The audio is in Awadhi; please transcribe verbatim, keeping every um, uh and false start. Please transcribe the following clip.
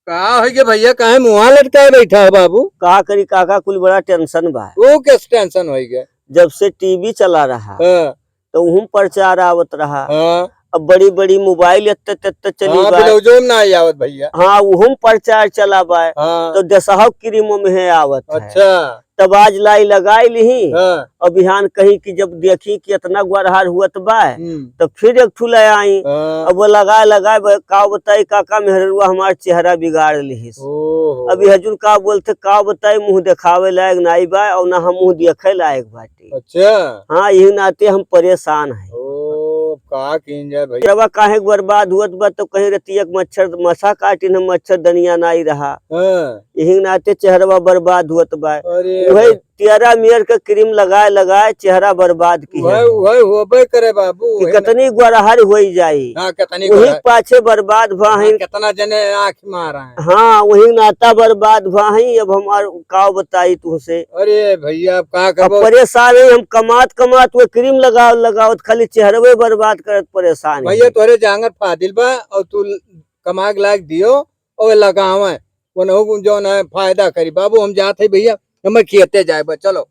का होइ गया भइया, काहे मुँह लटकाए बैठा हो बाबू? का करी काका, कुल बड़ा tension बा। वो कैसे tension होइ गया? जब से TV चला रहा, हाँ। तो उहुम प्रचार आवत रहा। हाँ। अब बड़ी-बड़ी mobile एत्ते-तेत्ते चली हाँ, बा। ब्लाउजो में ना आवत भइया। हाँ, उहुम प्रचार चला बा। हाँ। तो दसहौ cream में आवत है। अच्छा। तब आज लाई लगाई लिही, हाँ। अब बिहान कहीं कि जब देखी कि इतना गुरहार हुअत बा, हम्म। तब फिर एक ठू ले आई। हाँ। अब वो लगाए, लगाए, ब-, का बताई काका, मेहररुआ हमार चेहरा बिगाड़ लिहिस। ओहो। अब हजूर का बोलते, का बताई, मुँह देखावे लायक नाई बा, और ना हम मुँह देखे लायक बाटी। अच्छा। हाँ, यही नाते हम परेशान हैं। ओ, का कीन जाए भइया? चेहरवा काहे बर्बाद हुअत बा, तो कहीं रतिया के मच्छर, मसा काटिन, हम मच्छरदनिया नाई रहा। हाँ। यही नाते चेहरवा बर्बाद हुअत बा। अरे उहे भाई। तेरा मेयर के cream लगाए लगाए चेहरा बर्बाद की उहे, है। उहे होबे करे बाबू, कि उहे ना। कितनी गुरहार होई जाई। हाँ, कितनी उही गुरहार। पाछे बर्बाद भा हाँ, हैं। कितना जने आँख मारा है। हाँ, वही नाता बर्बाद भा हैं। अब हमार का बताई तुहसे। अरे भइया, अब का अब करबो? परेशान है हम, कमात कमात वो cream लगावत लगावत खाली चेहरवे बर्बाद करत परेशान है। भइया, तोहरे जांगर फादिल बा और तू कमा के लाग दियो और लगावे, उन्हों जौन है फायदा करी। बाबू, हम जात है भइया, हमें खेते जाए बा, चलो।